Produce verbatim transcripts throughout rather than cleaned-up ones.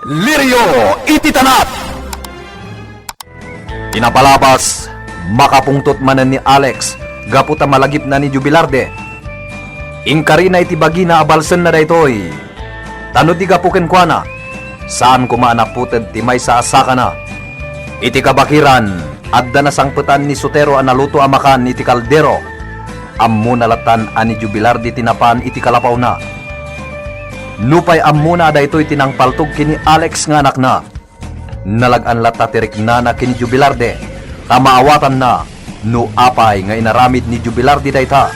Lirio iti tanap! Kinapalabas, makapungtot manen ni Alex gapu ta malagipna ni Jubilarde. Inkarina iti bagina a balsenna daytoy. Ta no di gapu kenkuana, saan koma a naputed ti maysa a sakana. Iti kabakiran, adda nasangpetan ni Sotero a naluto a makan iti kaldero. Ammona latan a ni Jubilarde ti napan iti kalapawna. Nupay ammona a daytoy ti nangpaltog ken ni Alex nga anakna, nalag-an latta ti riknana ken ni Jubilarde, ta maawatanna no apay nga inaramid ni Jubilarde dayta.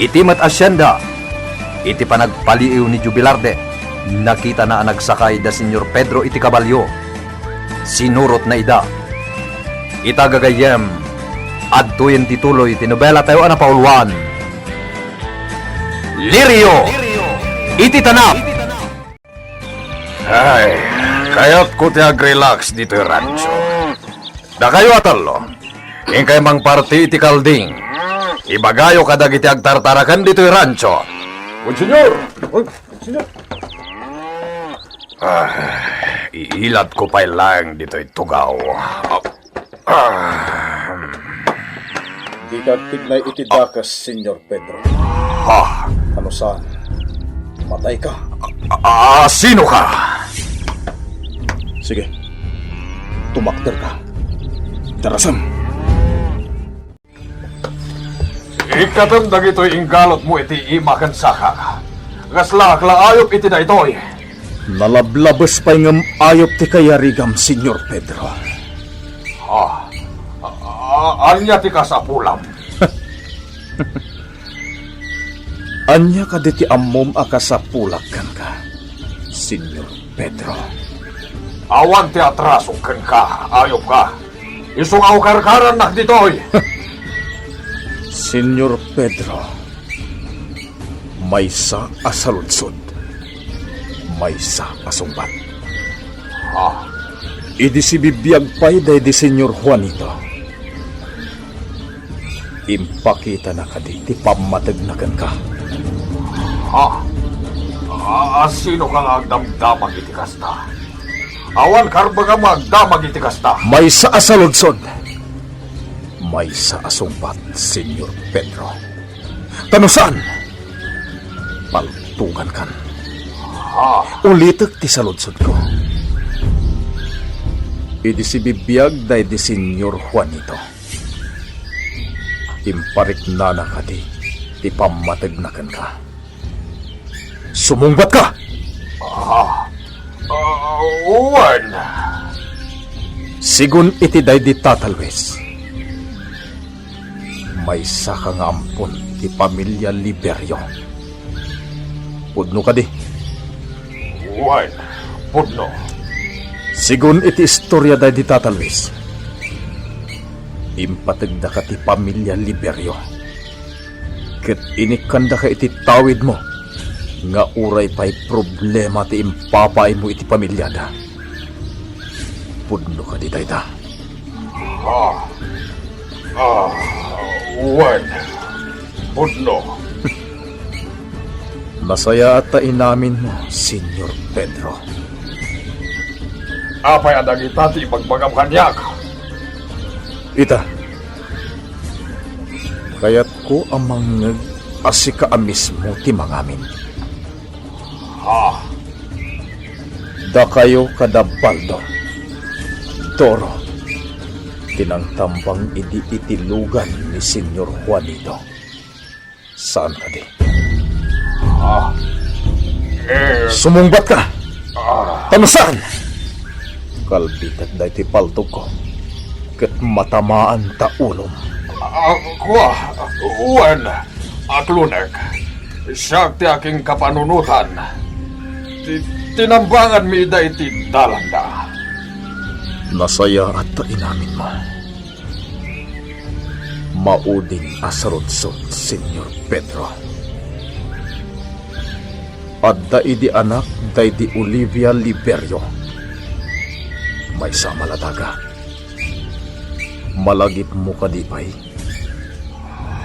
Iti met a sienda, iti panagpaliiw ni Jubilarde, nakitana a nagsakay da Señor Pedro iti kabalio. Sinurotna ida. Ita gagayyem, adtoyen ti tuloy ti nobelatayo a napauluan. Lirio iti tanap! Ay, kayatko ti agrelax ditoy rancho. Dakayo a tallo, inkay mangparti iti kalding. Ibagayo kadagiti agtartaraken ditoy rancho. Wen, senyor! Wen, senyor! Ah, iiladko pay laeng ditoy tugaw. Ah. Dika agtignay iti dakes, Senyor Pedro. Ha? Kano saan? Matayka. Ah, sino ka? Sige. Tumakderka. Darasem. Ikkatem dagitoy inggalotmo iti ima ken saka. Kaslaak la ayup iti daytoy. Nalablabes pay ngem ayup ti kayarigam, Senyor Pedro. Ah, ah, ania ti kasapulam? Ania kadi ti ammom a kasapulak kenka, Senyor Pedro? Awan ti atrasok kenka, ayupka. Isu nga ukarkarannak ditoy. Senyor Pedro, maysa a saludsod, maysa a sungbat. Ah. Idi sibibiag pay daydi Senyor Juanito, impakitana kadi ti pammategna kenka. Ah. Ah, sino ka nga agdamdamag iti kasta? Awan karbengam nga agdamag iti kasta. Maysa a saludsod, maysa a sungbat, Senyor Pedro. Ta no saan, paltugankan. Ah. Ulitek ti saludsodko. Idi sibibiag daydi Senyor Juanito, impariknana kadi ti pammategna kenka. Sumungbatka! Ah, ah, wen. Sigun iti daydi Tata Luis, maysaka nga ampon ti pamilia Liberio. Pudno kadi? Wen, pudno. Sigun iti istoria daydi Tata Luis, impategdaka ti pamilia Liberio. Ket inikkandaka iti tawidmo nga uray pay problema ti impapaaymo iti pamiliada. Pudno kadi dayta? Ah, ah, wen, pudno. Nasayaat ta inaminmo, Senyor Pedro. Apay a dagita ti ibagbagam kaniak? Ita, kayatko a mangngeg a sika a mismo ti mangamin. Ha? Dakayo kada Baldo, Doro, ti nangtambang idi iti lugan ni Senyor Juanito. Saan kadi? Ah. Eh. Sumungbatka! Ah. Ta no saan, kalbitek daytoy paltogko, ket matamaan ta ulom. Ah, kua, wen, aklonek. Siak ti aking kapanunotan. Ti-, tinambanganmi ida iti dalanda. Nasayaat ta inaminmo. Maudin a saludsod, Senyor Pedro. Adda idi anak daydi Olivia Liberio. Maysa a maladaga. Malagipmo kadi pay?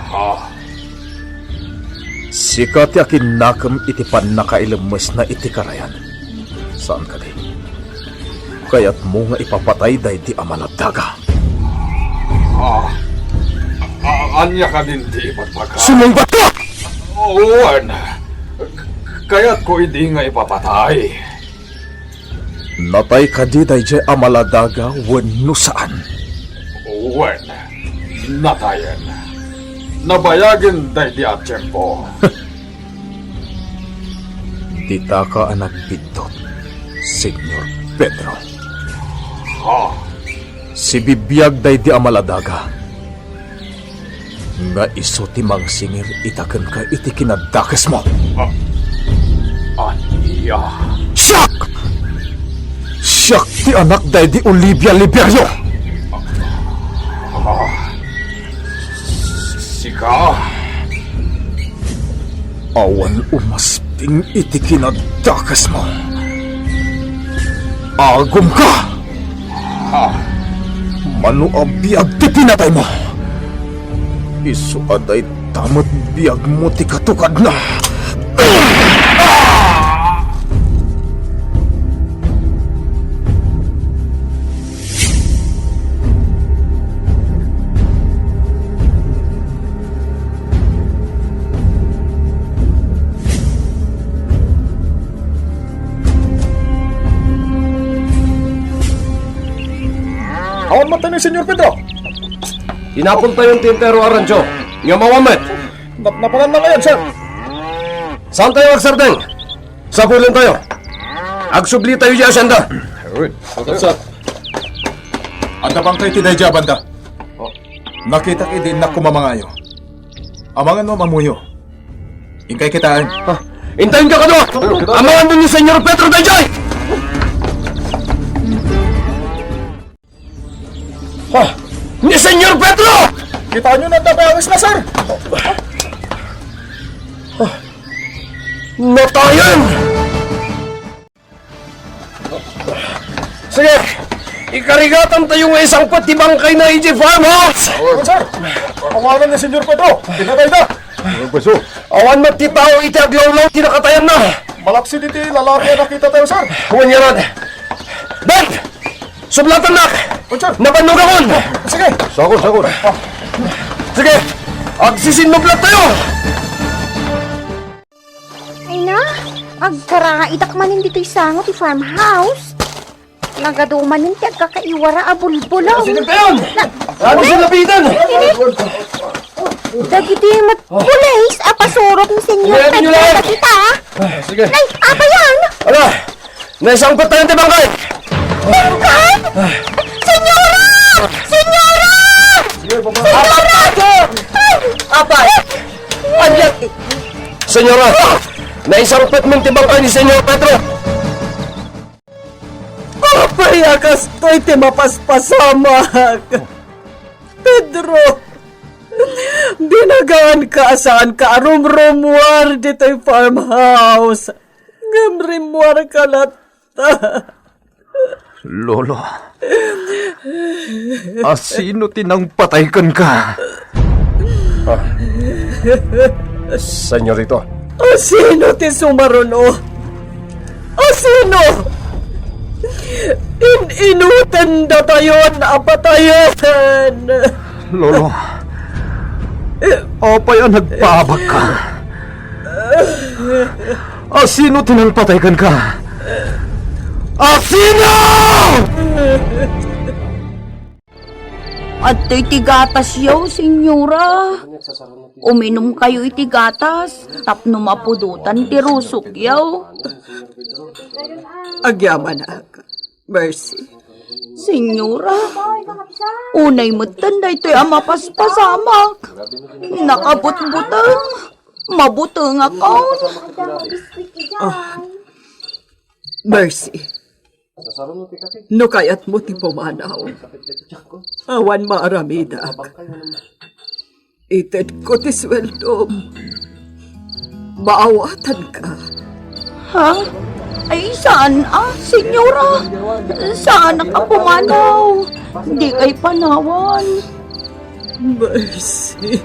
Ah. Sika ti akinnakem iti pannakailemmesna iti karayan. Saan kadi? Kayatmo nga ipapatay daydi a maladaga? Ah, a-, ania kadin ti ibagbaga? Sumungbatka! Wen, kayatko idi nga ipapatay. Natay kadi daydiay a maladaga wenno saan? Wen, natayen. Nabayagen daydi a tiempo. Ditaka a nagbiddut, Señor Pedro. Ha? Sibibiag daydi a maladaga nga isu ti mangsingir ita kenka iti kinadakesmo. Ah, ania? Siak! Siak ti anak daydi Olivia Liberio! Ah, sika? Awan umasping iti kinadakesmo. Agumka! Ah. Mano a biag ti pinataymo? Isu a dayta met biagmo ti katukadna. Awan met ni Señor Pedro. Inapontayon ti entero a rancho. Ngem awan met. Napnapanan na ngayon, sir. Saantayo agsardeng? Sapulentayo. Agsubli tayo di asyenda. Adda bangkay ti daydi a banda. Nakitak idi innak kumamangayo. Amangan no am-ammoyo. Inkay kitaen. Ah, intayon ka kano! Amangan no ni Señor Pedro daydiay! Ah, ni Señor Pedro! Kitaenyo na, adda pay awisna, sir! Ah, natayen! Sige, ikarigatantayo nga isangpet ti bangkayna idiay farmhouse! Sir, awanan ni Señor Pedro. Pinatayda. Awan met ti tao iti aglawlaw ti nakatayanna. Malaksid iti lalaki a nakitatayo, sir. Wen ngarud. Ben! Sublatannak! Sir. Nabannogakon! Sige. Sakon, sakon. Sige, agsisinnublattayo! Ay na, agkaraidak manen ditoy sango ti farmhouse. Nagadu manen ti agkakaiwara a bulbulaw. Sino kayon? Na, ano sinabitan? Ini, dagiti met pulis a pasurot ni Señor Pedro dagita. Sige. Nay, apayan? Ala, naisangpet tayo ti bangkay. Bangkay? Señora! Señora! Señora! Apay! Ania? Señora, naisangpet men ti bangkay ni Señor Pedro. Apay a kastoy ti mapaspasamak? Pedro, binagaanka a saanka a rumrumuar ditoy farmhouse. Ngem rimmuarka latta. Lolo, asino ti nangpatay kenka? Ah. Señorito. Asino ti sumaruno? Asino? In-inuten datayon a patayen. Lolo, apay a nagpaabagka? Asino ti nangpatay kenka? Asino? Adtoy ti gatasyo, Señora. Uminumkayo iti gatas tapno mapudotan ti rusokyo. Agyamanak, Mercy. Señora, unay metten daytoy a mapaspasamak. Nakabutbuteng. Mabutengakon. Ah, Mercy. No kayatmo ti pumanaw, awan maaramidak. Itedko ti sueldom. Maawatanka. Ha? Ay, saan a, Señora? Saanak a pumanaw. Dikay panawan. Mercy.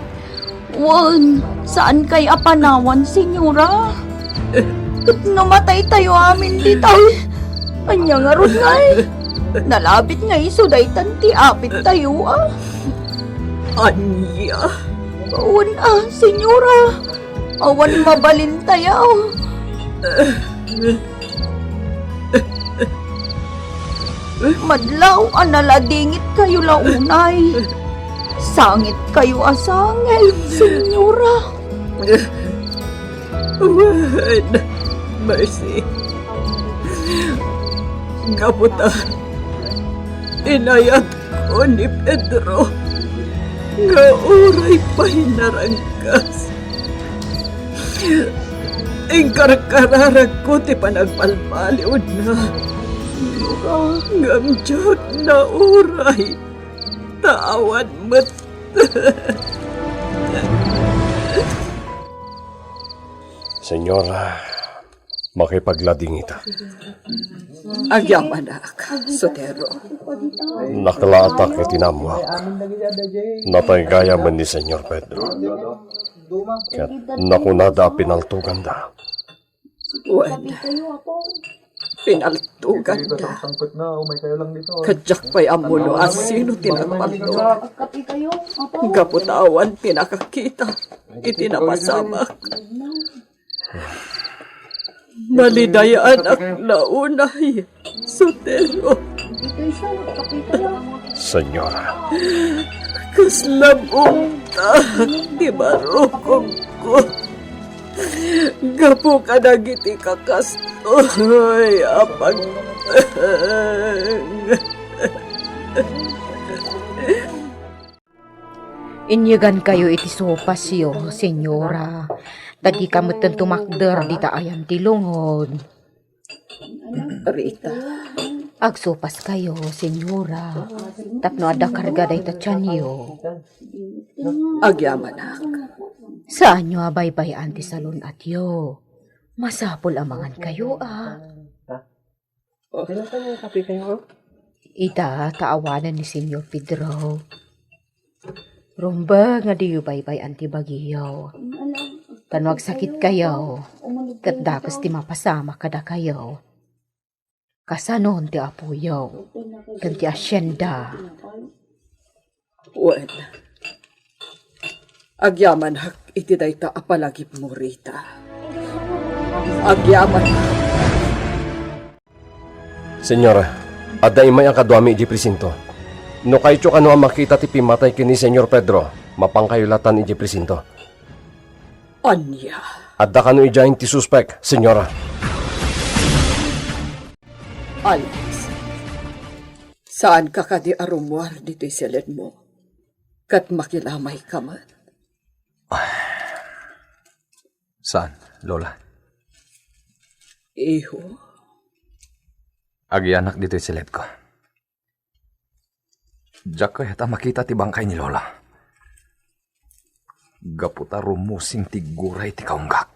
Wen, saankay a panawan, Señora? Ket no mataytayo amin ditoy, Ania ngarud ngay? Nalabit nga isu daytan ti apittayo, a? Ania? Wen, a, senyora. Awan mabalintayo. Madlaw a naladingitkayo la unay. Sangitkayo a sangit, senyora. Wen, Mercy. Gapu ta inayatko ni Pedro nga uray pay naranggas, inkarkararagko ti panagbalbaliwna. Ngem diak nauray ta awan met. Senyora, makipagladingita. Agyamanak, Sotero. Naklaatak iti naammoak. Natay gayam ni Senyor Pedro. Ket nakunada a pinaltoganda. Wen, pinaltoganda. Ket diak pay ammo no asino ti nagpaltog. Gapu ta awan ti nakakita iti napasamak. Malidayanak la unay, Sotero. Senyora. Kasla bugtak ti marukongko. Gapu kadagiti kakastoy a pagteng. Inyegankayo iti sopasyo, Senyora, ta dika metten tumakder dita ayan ti lungod. Rita. Agsopaskayo, Senyora, tapno adda karga dayta tianyo. Agyamanak. Saanyo a baybay-an ti salun-atyo. Masapul a mangankayo, a. Oh. Ita, ta awanen ni Senyor Pedro. Rumbeng nga diyo baybay-an ti bagiyo. Ta no agsakitkayo, ket dakes ti mapasamak kadakayo. Kasanon ti apoyo ken ti asienda. Wen, agyamanak iti dayta a palagipmo, Rita. Agyamanak. Senyora, adda immay a kaduami idiay presinto. No kayatyo kano a makita ti pimmatay ken ni Senyor Pedro, mapankayo latan idiay presinto. Ania? Adda kano idiay ti suspek, senyora. Alex, saanka kadi a rummuar ditoy seledmo? Ket makilamayka met? Saan, Lola? Iho? Agyanak ditoy seledko. Diak kayat a makita ti bangkay ni Lola. Gapu ta rummusing ti gura iti kaunggak.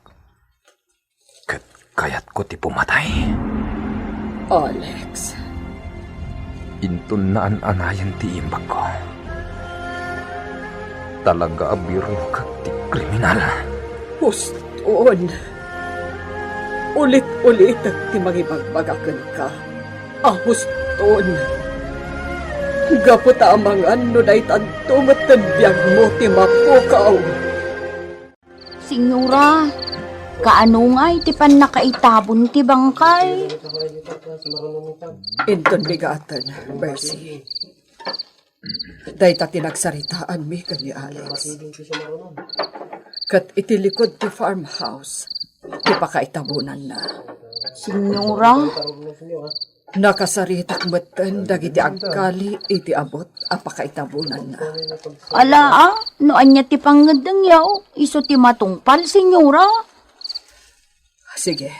Ket kayatko ti pumatay. Alex. Inton naan-anayen ti imbagko. Talaga a birokak ti kriminal. Huston. Ulit-ulitek ti mangibagbaga kenka a huston. Gapu ta amangan no daytanto met ti biagmo ti mapukaw. Senyora, kaano ngay ti pannakaitabon ti bangkay? Inton bigaten, Mercy. Dayta ti nagsaritaanmi ken ni Alex. Ket iti likud ti farmhouse ti pakaitabonanna. Senyora? Nakasaritak metten dagiti agkali iti abut a pakaitabonanna. Alaa, no ania ti pangngeddengyo, isu ti matungpal, senyora. Sige.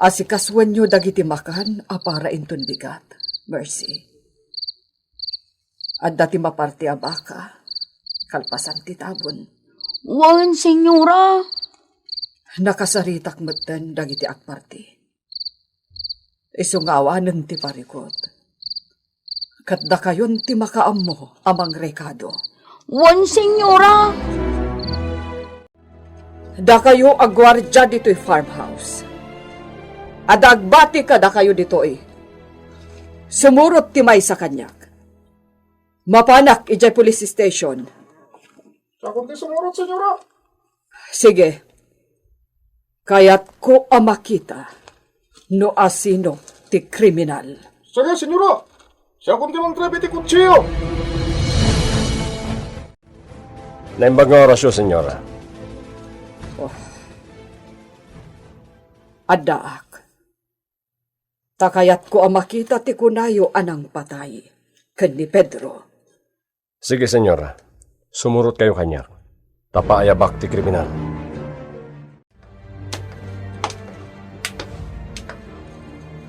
Asikasuenyo dagiti makan a para inton bigat, Mercy. Adda ti maparti a baka, kalpasan ti tabon. Wen, senyora. Nakasaritak metten dagiti agparti. Isu nga awanen ti parikut. Ket dakayon ti makaammo a mangrekado. Wen, senyora. Dakayo a guardia ditoy farmhouse. Adda agbati kadakayo ditoy. Sumurot ti maysa kaniak. Mapanak idiay police station. Siakon ti sumurot, senyora. Sige. Kayatko a makita no asino ti kriminal. Sige, senyora. Siakon ti manggrab iti kutsiyo. Naimbag nga orasyo, senyora. Oh. Addaak. Ta kayatko a makita ti kunayo a nangpatay ken ni Pedro. Sige, senyora. Sumurotkayo kaniak. Ta paayabak ti kriminal.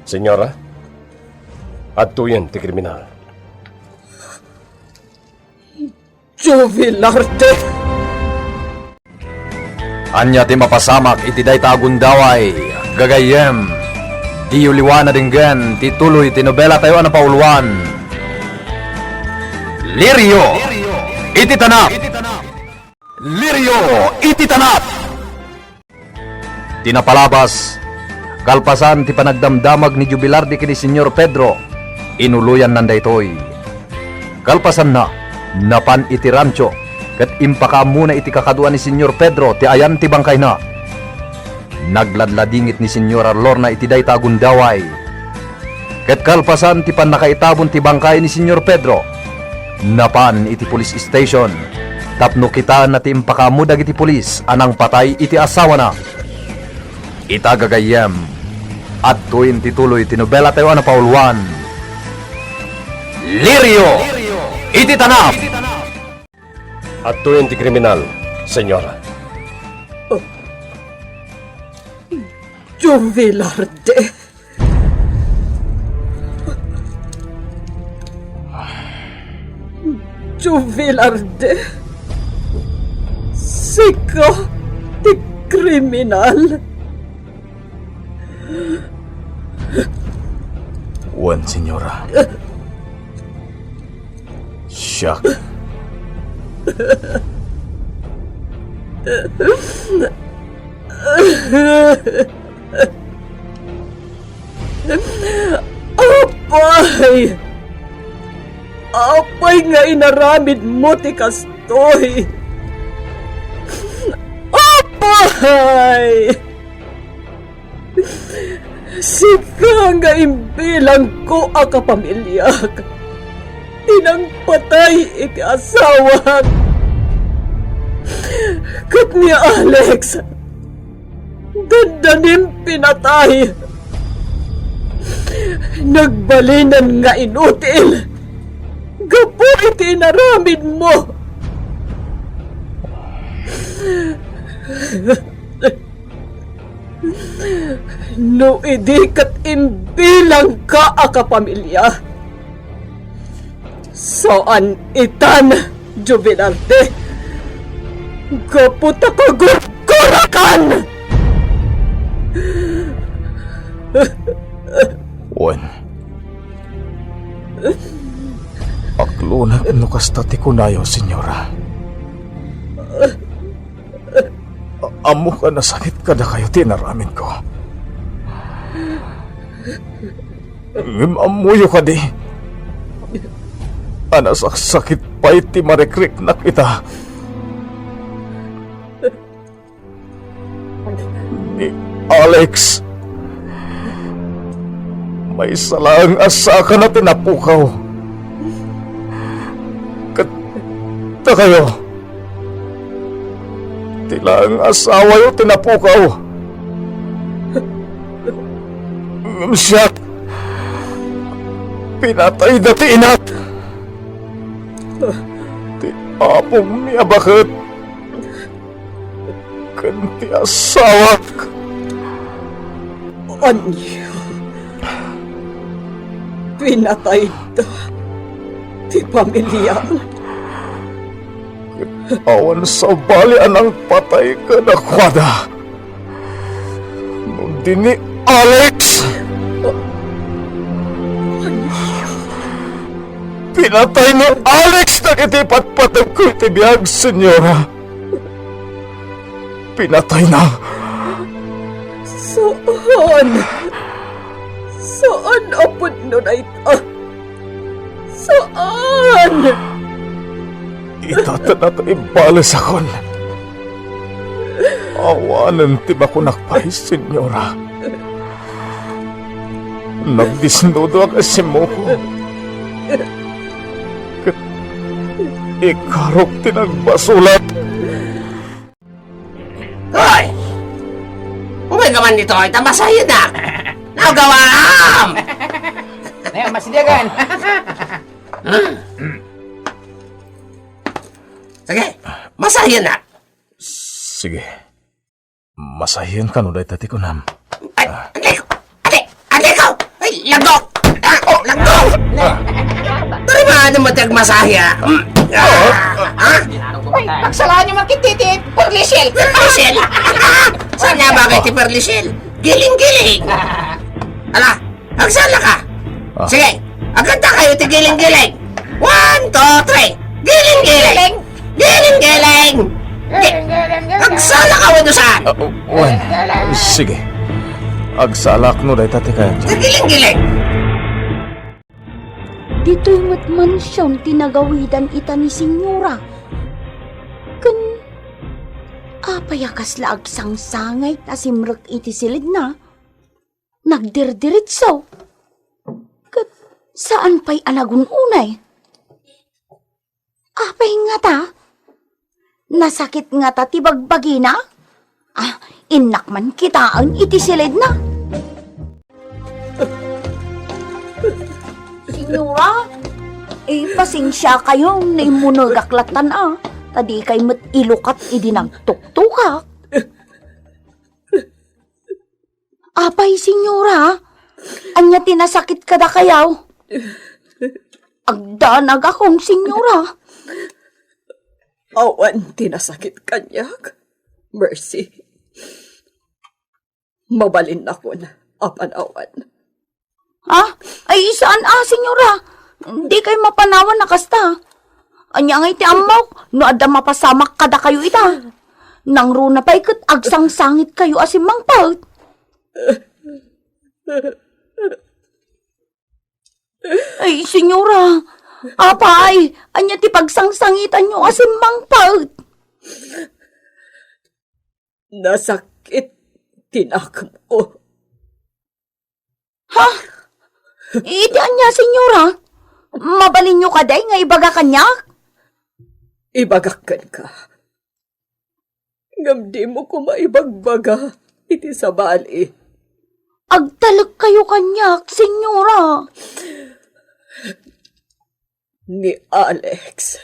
Senyora, adtoyen ti kriminal. Joe Velarde! Ania ti mapasamak iti dayta a gundaway, gagayyem? Diyo liwan a denggen ti tuloy ti nobelatayo a napauluan, Lirio iti Tanap! Lirio iti Tanap! Ti napalabas, kalpasan ti panagdamdamag ni Joe Velarde ken ni Señor Pedro, inuloyannan daytoy. Kalpasanna, napan iti rancho, ket impakaammona iti kakadua ni Señor Pedro ti ayan ti bangkayna. Nagladladingit ni Señora Lorna iti dayta a gundaway. Ket kalpasan ti pannakaitabon ti bangkay ni Señor Pedro, napan iti police station tapno kitaenna ti impakaammo dagiti pulis a nangpatay iti asawana. Ita, gagayyem, adtoyen ti tuloy ti nobelatayo a napauluan, Lirio iti Tanap! Adtoyen ti kriminal, senyora. Oh. Joe Velarde. Joe Velarde. Sika ti kriminal. Wen, senyora. Siak. Apay! Apay nga inaramidmo ti kastoy? Apay! Sika nga imbilangko a kapamiliak, ti nangpatay iti asawak. Ket ni Alex, dandanim pinatay. Nagbalinen nga inutil gapu iti inaramidmo. No idi ket imbilangka a kapamilya, saan itan, Joe Velarde, gapu ta kagurgurakan! Wen, aklonat no kasta ti kunayo, senyora. A-, ammok a nasakit kadakayo ti inaramidko. Ngem ammoyo kadi a nasaksakit pay ti marikriknak ita. Ni Alex, maysa laeng a sakana ti napukaw. Ket dakayo, ti laeng asawayo ti napukaw. Ngem siak, pinatayda ti inak. Ti apongmi a baket ken ti asawak. Ania? Pinatayda ti pamiliam? Awan sabali a nangpatay kadakuada. No di ni Alex, pinatay ni Alex dagiti patpategko iti biag, senyora. Pinatayna. Saan? Saan a pudno dayta. Saan? Ita ta nato ibalesakon. Awanen ti bakunak pay, Senyora. Nagdisnudoak a simmukok. Ket ikarok ti nagbasolak. Hoy! Umay ka man ditoy, ta masahiennak! Nagawaam! Ayan, masidagan. Sige, masahiennak! Sige. Masahienka no dayta ti kunam. Ay, agay ko! Agay! Agay ko! Ay, lagok! Ah, oh, lagok! Tari ba, ano mo ti agmasahe, ah? Hmm? Ah, ah? Ay, pagsalaan niyo man kiti ti Perlicel! Perlicel? Saan nga bagay ti Perlicel? Giling-giling! Ala, agsala ka! Ah. Sige, agkanta kayo ti giling-giling! One, two, three! Giling-giling! Giling-giling! Giling-giling! Gi-, agsala ka wenno saan? Ah, wen, sige. Agsalak no dayta ti kayatyo. Giling-giling! Ditoy met mansion ti nagawidan ita ni Senyora. Ken apay a kasla agsangsangit a simrek iti silidna? Nagdirdiritso. Ket saan pay a nagun-unay. Apay ngata? Nasakit ngata ti bagbagina? Ah, innak man kitaen iti silidna. Senyora, eh, pasensiakayo, naimmunegak lattan a, ta dikay met ilukat idi nagtuktukak. Apay, Senyora? Ania ti nasakit kadakayo? Agdanagakon, Senyora. Awan ti nasakit kaniak, Mercy. Mabalinnakon a panawan. Ha? Ay, saan a, Senyora? Dikay mapanawan a kasta. Ania ngay ti ammok no adda mapasamak kadakayo ita? Nangruna pay ket agsangsangitkayo a simmangpet. Ay, Senyora, apay, ania ti pagsangsangitanyo a simmangpet? Nasakit ti nakemko. Ha? Iti ania, Senyora? Mabalinyo kadi nga ibaga kaniak? Ibagak kenka. Ngem dimo koma ibagbaga iti sabali. Agtalekkayo kaniak, Senyora. Ni Alex,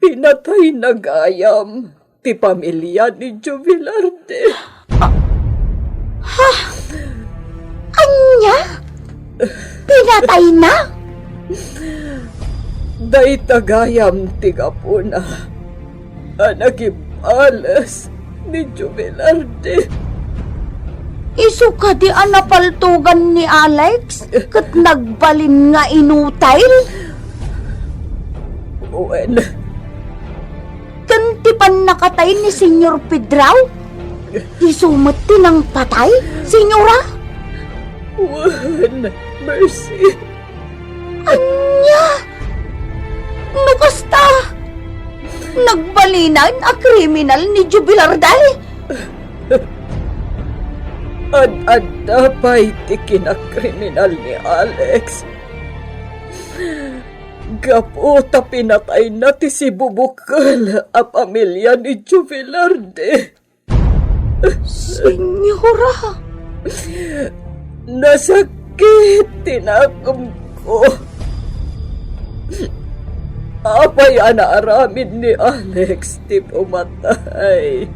pinatayna gayam ti pamilia ni Joe Velarde. Ha? Ania? Pinatayna? Dayta gayam ti gapuna a nagibales ni Joe Velarde. Isu kadi a napaltogan ni Alex ket nagbalin nga inutay? Wen. Ken ti pannakatay ni Señor Pedro? Isu met ti nangpatay, Señora? Wen, Mercy. Ania? No kasta, nagbalinan a kriminal ni Joe Velarde? Ad-adda pay ti kinakriminal ni Alex. Gapu ta pinatayna ti sibubukel a pamilia ni Joe Velarde. Señora! Nasakit ti nakemko. Apay a naaramid ni Alex ti pumatay?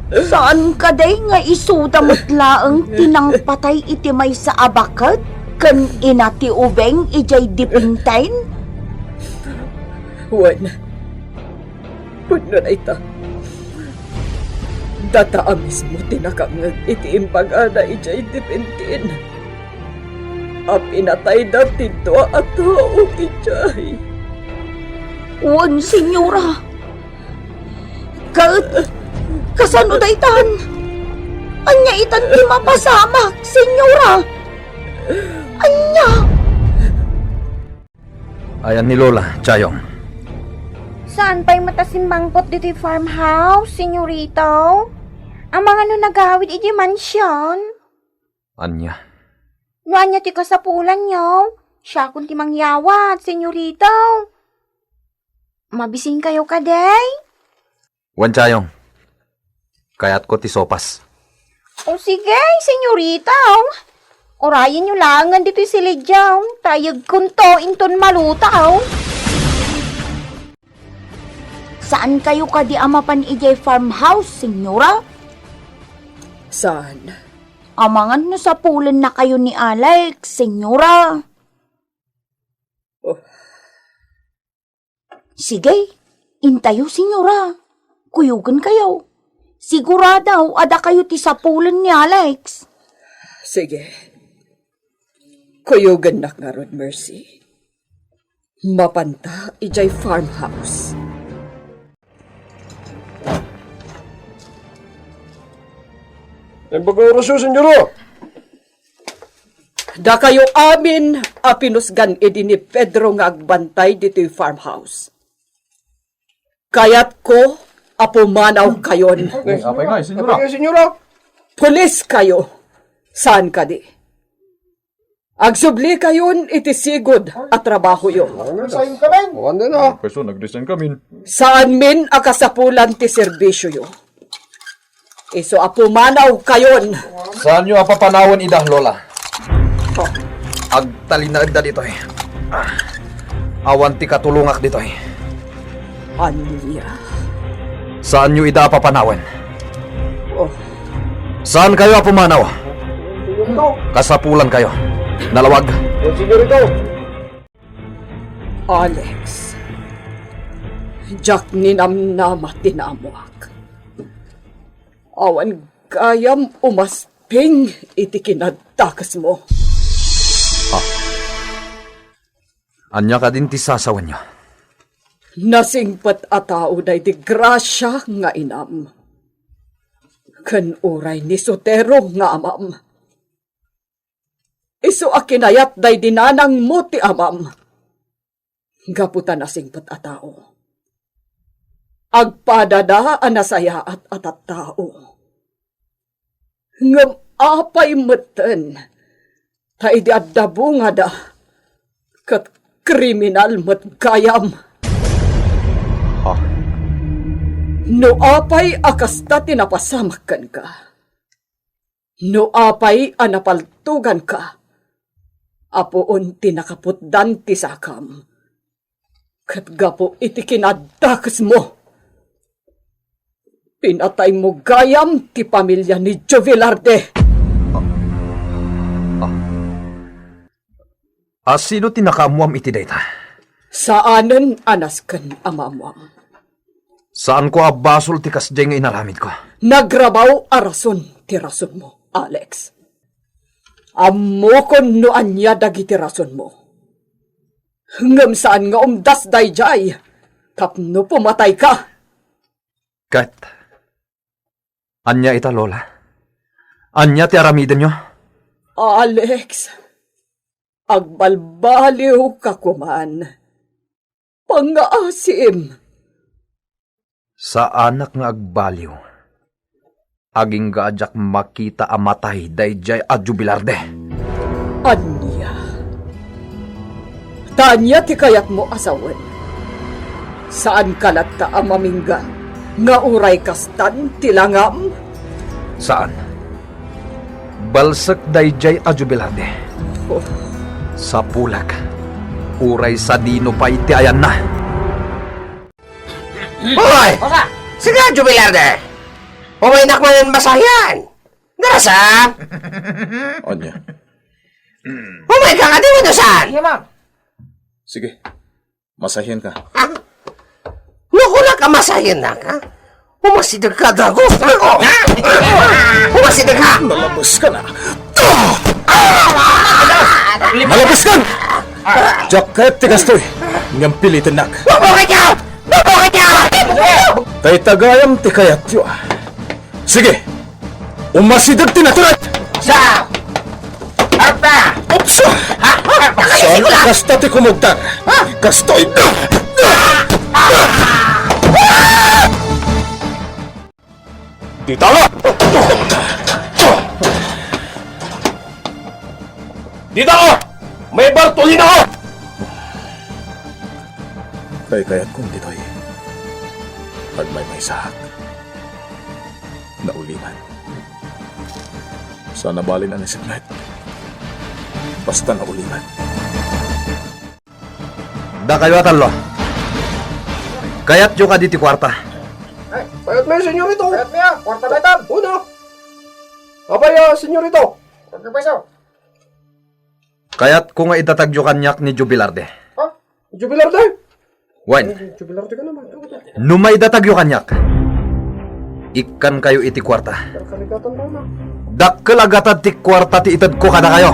Saan kadi nga isuda met laeng ti nangpatay iti maysa a baket ken ina ti ubing idiay Dipinten? Wen, pudno dayta. Data a mismo ti nakangngeg iti imbagada idiay Dipinten a pinatayda ti dua a tao idiay. Wen, Señora. Ket kasano daytan? Ania itan ti mapasamak, Senyora? Ania? Ayan ni Lola, Chayong. Saan pay met a simmangpet ditoy farmhouse, Senyorito? Amangan no nagawid idiay mansion? Ania? No ania ti kasapulanyo, siakon ti mangyawat, Senyorito. Mabisinkayo kadi? Wen, Chayong. Kayatko ti sopas. O sige, Senyorito. Urayenyo laengen ditoy silidiaw, ta ayegkonto inton malutaw. Saankayo kadi a mapan idiay farmhouse, Senyora? Saan? Amangan no sapulennakayo ni Alex, Senyora. Oh. Sige, intayo, Senyora. Kuyogenkayo. Sigurado a dakayo ti sapulen ni Alex. Sige. Kuyogennak ngarud, Mercy. Mapanta idiay farmhouse. Imbag nga orasyo, Senyora! Dakayo amin a pinusgan idi ni Pedro nga agbantay ditoy farmhouse. Kayatko a pumanawkayon. Eh, apay nga, Senyora? Apay nga, Senyora? Pulis kayo. Saan kadi? Agsublikayon iti sigud a trabahoyo. Resign kami. Awan din, ah. Pwesto, nag-resign kami. Saanmin a kasapulan ti serbisioyo. Isu a pumanawkayon. Saanyo a papanawen ida, Lola? Oh. Agtalinaedda ditoy. Ah. Awan ti katulongak ditoy. Ania? Saanyo ida a papanawen. Oh. Saankayo a pumanaw. Kasapulankayo. Nalawag. Señorito. Alex, diak ninamnama ti naammoak. Awan gayam umasping iti kinadakesmo. Ah. Ania kadin ti sasawenyo? Nasingpet a tao daydi Gracia nga inam. Ken uray ni Sotero nga amam. Isu a kinayat daydi nanangmo ti amam. Gapu ta nasingpet a tao. Agpadada a nasayaat a tattao. Ngem apay metten, ta idi adda bungada, ket kriminal met gayam. Ha? No apay a kasta ti napasamak kenka, no apay a napaltoganka, apuon ti nakaputdan ti sakam. Ket gapu iti kinadakesmo, pinataymo gayam ti pamilia ni Jovelarde. Ah. Ah. A sino ti nakaammoam iti dayta? Saanen a nasken a maammoam. Saanko a basol ti kasdiay nga inaramidko. Nagrabaw a rason ti rasonmo, Alex. Ammokon no ania dagiti rasonmo. Ngem saan nga umdas daydiay tapno pumatayka. Ket ania ita, Lola? Ania ti aramidenyo? Alex, agbalbaliwka koman. Pangngaasim. Saanak nga agbaliw. Agingga a diak makita a matay daydiay a Jubilarde. Ania? Ta ania ti kayatmo a sawen? Saanka latta a mamingga nga uray kastan ti langam? Saan. Balsek daydiay a Jubilarde. Oh. Sapulek. Uray sadino pay ti ayanna. Hoy! Osa! Sige, Jubilarde! Umaynak manen masahian! Darasa! Anya? Umayka nga di mo dusan! Iya, ma'am. Sige. Masahian ka. Ah? No, kunak a masahian ka? Umasideg ka, Dago! Umasideg ka! Malabes ka na! Malabes ka! Diak kayat ti kastoy, ngem pilitennak. Mabuhay ka! Mabuhay ka! Tay tagayam ti kayatyo, ah. Sige, Umasideg ti natural! Sa! Arpa! Upsa! Saan? Kasta ti kumugtan! Kasta ita! Dita! Dita! May bartolina! Kaykayatkon ditoy. Agmaymaysaak. Naulimek. Saan a bali a naisip met. Basta naulimek. Dakayo a tallo. Kayatyo kadi ti kuarta? Ay, kayatmi, senyorito. Kayatmi, ah. Kuarta na itan. Una. Apay, ah, senyorito. Kuarta peso. Kayatko nga idatagyo kaniak ni Jubilarde. Ha? Jubilarde? Wen. Eh, Jubilarde ka naman. No maidatagyo kaniak, ikkankayo iti kuarta. Karkarigatan mo na. Dakkel a gatad ti kuarta ti itedko kadakayo.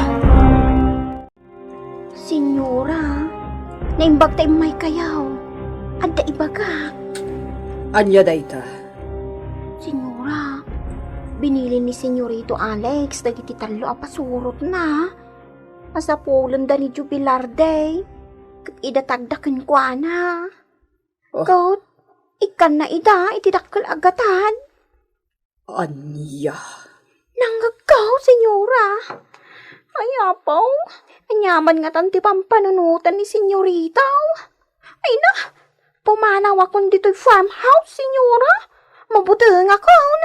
Senyora, naimbag ta immaykayo. Adda ibagak. Ania dayta? Senyora, binilin ni Senyorito Alex dagiti tallo a pasurotna. Masapulenda ni Jubilarde ket idatagda kenkuana. Oh. Ket ikkanna ida iti dakkel a gatad. Ania? Nangngegko, senyora. Ay, apo, aniaman ngatan ti pampanunotan ni senyorita? Ay na, pumanawakon ditoy farmhouse, senyora. Mabutengakon.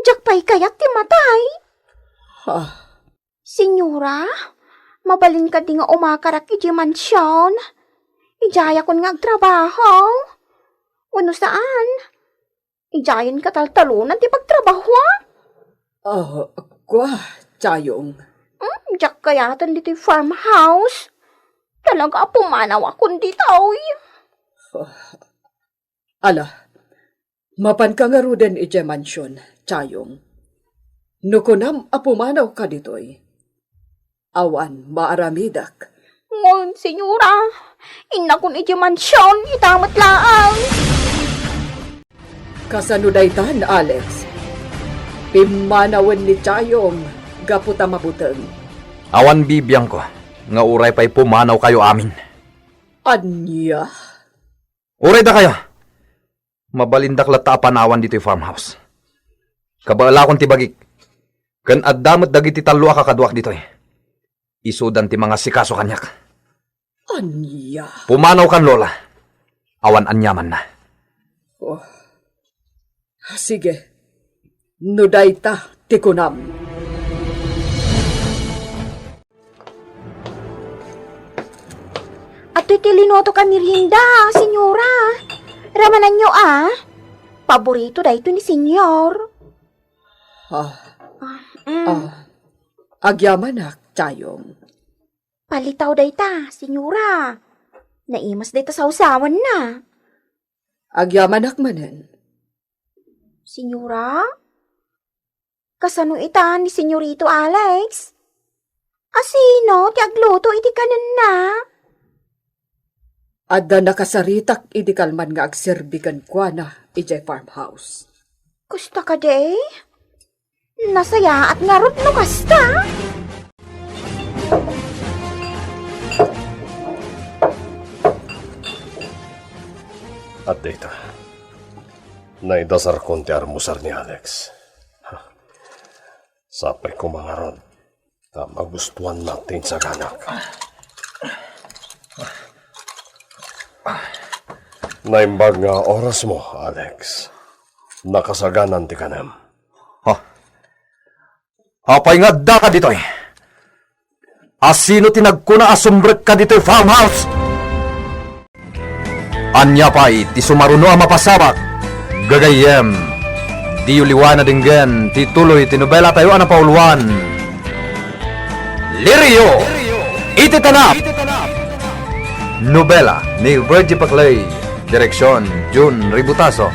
Diak pay kayat ti matay. Ah. Senyora, mabalin kadi nga umakarak idiay mansion? Idiayakon nga agtrabaho. Wenno saan? Idiayen kataltalonan ti pagtrabahoak? Ah, kua, Chayong. Hmm, diak kayaten ditoy farmhouse. Talaga a pumanawakon ditoy. Ala, mapanka ngaruden idiay mansion, Chayong. No kunam a pumanawka ditoy, awan maaramidek. Ngem, senyora, innakon idiay mansion, ita met laeng. Kasano daytan, Alex? Pimmanawen ni Chayong gapu ta mabuteng. Awan bibiangko nga uray pay pumanawkayo amin. Ania? Uray dakayo. Mabalindak latta a panawan ditoy farmhouse. Kabaelakon ti bagik. Ken adda met dagiti tallo a kakaduak ditoy. Isudan ti mangasikaso kaniak. Ania? Pumanaw kan Lola. Awan aniamanna. Oh. Sige. No dayta ti kunam. Adtoy ti linutok a merienda, senyora. Ramananyo, a. Paborito daytoy ni senyor. Ah. Ah, mm. Ah, agyamanak, Chayong. Palitaw dayta, senyora. Naimas dayta sawsawanna. Agyamanak manen. Senyora? Kasano ita ni Senyorito Alex? Asino ti agluto iti kanenna? Adda nakasaritak idi kalman nga agserbi kenkuana idiay farmhouse. Kasta kadi? Nasayaat ngarud no kasta? Adda ita. Naidasarkon ti armusar ni Alex. Sapay koma ngarud ta magustuanna ti insaganak. Naimbag nga orasmo, Alex. Nakasaganan ti kanem. Ha? Apay nga addaka ditoy? Asino ti nagkuna a sumbrekka ditoy farmhouse? Ania pay ti sumaruno a mapasabak? Gagayyem, diyo liwan a denggen ti tuloy ti nobelatayo a napauluan, Lirio iti Tanap! Nobela ni Virgie Paclay, direksion, Jun Ributaso.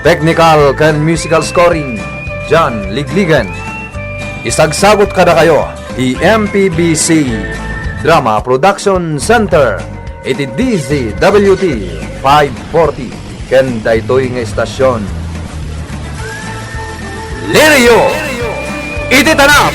Technical ken musical scoring, John Ligligan. Isagsagut kadakayo ti M P B C Drama Production Center iti D Z W T five forty ken daytoy nga istasion, Lirio Iti tanap,